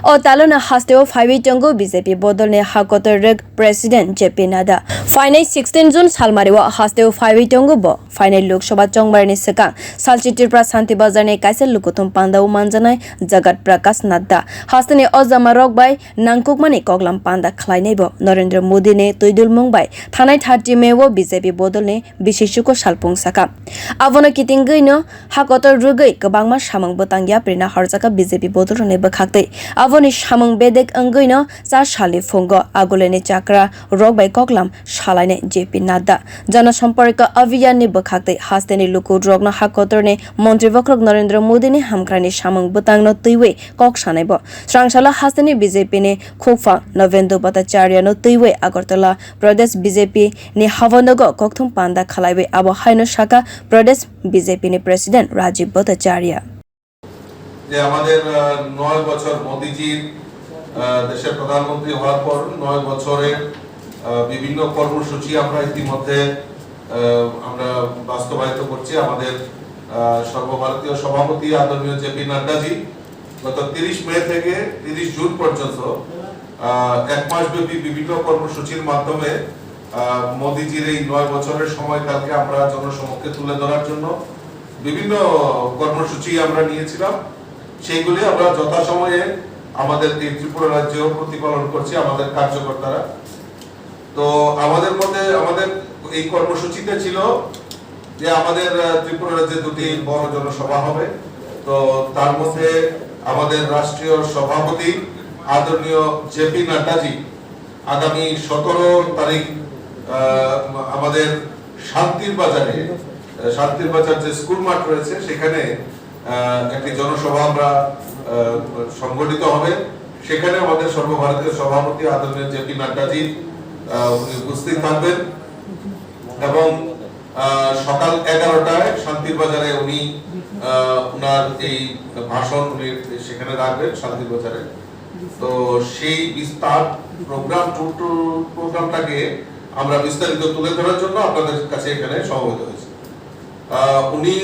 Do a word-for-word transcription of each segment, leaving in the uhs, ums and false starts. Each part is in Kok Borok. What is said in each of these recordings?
O talona hasteo phaiwi tongo B J P bodolni hakotor rwk President J P Nadda. Phainai sixteen June salmario hasteo phaiwi tongo bo. Phainai Lok Sabha chongmarni swkang salchi Tripura Santi Bazarni kaisa lukuthum pandao manjaknai Jagat Prakash Nadda. Hasteni o jamarok bai nangkukmani koklam panda khlainai bo. Narendra Modini twidulmung bai thanai thirty May o B J P bodolni bisi chuko salpung saka. Abono kitingwino ha kotor rwgwi kwbangma samung bwtang yapri naharjaka B J P bodolrokni bwkhaktwi. Aboni samung bedek wngwino cha salni phungo Agulini chakra rok bai koklam salainai J P Nadda. Jana Samparka Abhiyan ni bwkhaktwi hasteni lukurokno ha kotorni Montri Bokhorok Narendra Modini hamkrai ni samung bwtangno twiwi kok sanai bo. Srangsala hasteni B J P ni khukphang Navendra Bhattacharya no twiwi Agartala Pradesh B J P ni habonogo kokthum panda khlaiwi abo haino saka Pradesh B J P ni President Rajiv Bhattacharya. যে আমাদের, আহ, নয় বছর মোদিজির, আহ, দেশের প্রধানমন্ত্রী হওয়ার পর নয় বছরের, আহ, বিভিন্ন কর্মসূচি আমরা ইতিমধ্যে, আহ, আমরা বাস্তবায়িত করছি। আমাদের, আহ, সর্বভারতীয় সভাপতি আদরণীয় জে পি নাড্ডাজি গত তিরিশ মে থেকে তিরিশ জুন পর্যন্ত, আহ, এক মাসব্যাপী বিভিন্ন কর্মসূচির মাধ্যমে, আহ, মোদিজির এই নয় বছরের সময়কালকে আমরা জনসমক্ষে তুলে ধরার জন্য বিভিন্ন কর্মসূচি আমরা নিয়েছিলাম। সেইগুলি আমরা যথাসময়ে আমাদের এই ত্রিপুরা রাজ্যেও প্রতিপালন করছি আমাদের কার্যকর্তারা। তো আমাদের মধ্যে, আমাদের এই কর্মসূচিতে ছিল যে আমাদের, আহ, ত্রিপুরা রাজ্যে দুটি বড় জনসভা হবে। তো তার মধ্যে আমাদের রাষ্ট্রীয় সভাপতি আদরণীয় জে পি নাড্ডাজি আগামী সতেরো তারিখ, আহ, আমাদের শান্তির বাজারে, আহ, শান্তির বাজার যে স্কুল মাঠ রয়েছে, সেখানে, আহ, একটি জনসভা আমরা, আহ, সংগঠিত হবে। সেখানে আমাদের সর্বভারতীয় সভাপতি আদরণীয় জে পি নাড্ডাজি, আহ, উনি উপস্থিত থাকবেন এবং, আহ, সকাল এগারোটায় শান্তির বাজারে উনি, আহ, ওনার এই ভাষণ উনি সেখানে রাখবেন শান্তির বাজারে। তো সেই বিস্তার প্রোগ্রাম, টোটাল প্রোগ্রামটাকে আমরা বিস্তারিত তুলে ধরার জন্য আপনাদের কাছে এখানে সমবেত হয়েছি। আহ, উনি,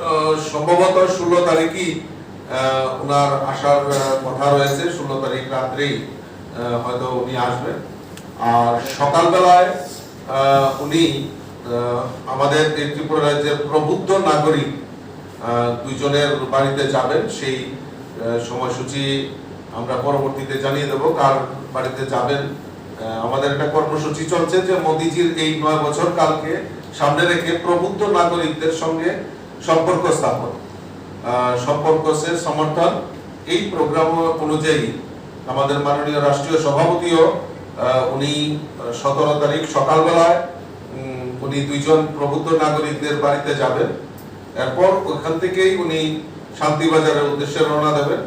আহ, সম্ভবত ষোলো তারিখই, আহ, ওনার আসার, আহ, কথা রয়েছে, ষোলো তারিখ রাত্রেই, আহ, হয়তো উনি আসবেন। আর সকালবেলায়, আহ, উনি, আহ, আমাদের এই ত্রিপুরা রাজ্যের প্রবুদ্ধ নাগরিক, আহ, দুইজনের বাড়িতে যাবেন। সেই, আহ, সময়সূচি আমরা পরবর্তীতে জানিয়ে দেব, কার বাড়িতে যাবেন। আহ, আমাদের একটা কর্মসূচি চলছে যে মোদিজির এই নয় বছর কালকে সামনে রেখে প্রবুদ্ধ নাগরিকদের সঙ্গে সম্পর্ক স্থাপন, আহ, সম্পর্ক সে সমর্থন। এই প্রোগ্রাম অনুযায়ী আমাদের মাননীয় রাষ্ট্রীয় সভাপতিও, আহ, উনি, আহ, সতেরো তারিখ সকালবেলায়, উম, উনি দুইজন প্রবুদ্ধ নাগরিকদের বাড়িতে যাবেন। এরপর ওখান থেকেই উনি শান্তিবাজারের উদ্দেশ্যে রওনা দেবেন।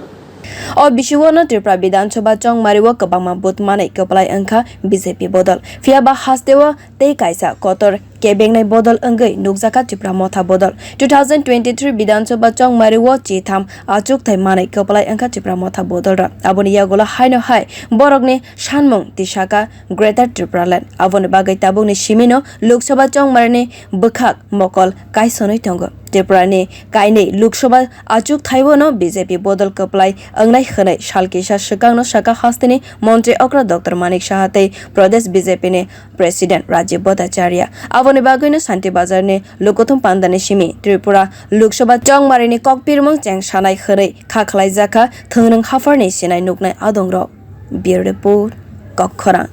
O bisingo no Tripura Bidhan Sabha chongmari o kwbangma vote manwi kwplai wngkha B J P bodol. Phiya ba hasteo tei kaisa kotor kebengnai bodol wngwi nukjakha Tipra Motha bodol. Two thousand twenty-three Bidhan Sabha chongmari o chitham achukthai manwi kwplai wngkha Tipra Motha bodol rok. Aboni yagulo haino hai borokni sanmung tisaka Greater Tipraland. Aboni bagwi tabukni simino Lok Sabha chongmarini bwkhak mokol kaisonwi tongo. Tripurani kainwi Lok Sabha achukthaibono B J P bodol kwplai wngnai hwnwi sal kisa swkangno saka hasteni Montri okra Doctor Manik Saha tei Pradesh B J P ni President Rajiv Bhattacharya. Aboni bagwino Santi Bazarni Lukuthum Pandani simi Tripura Lok Sabha chongmarini kokpirmung chengsanai hwnwi kha khlaijakha thwngrwng hapharni sinai nuknai adongrok. Bureau Report, Kokkhorang.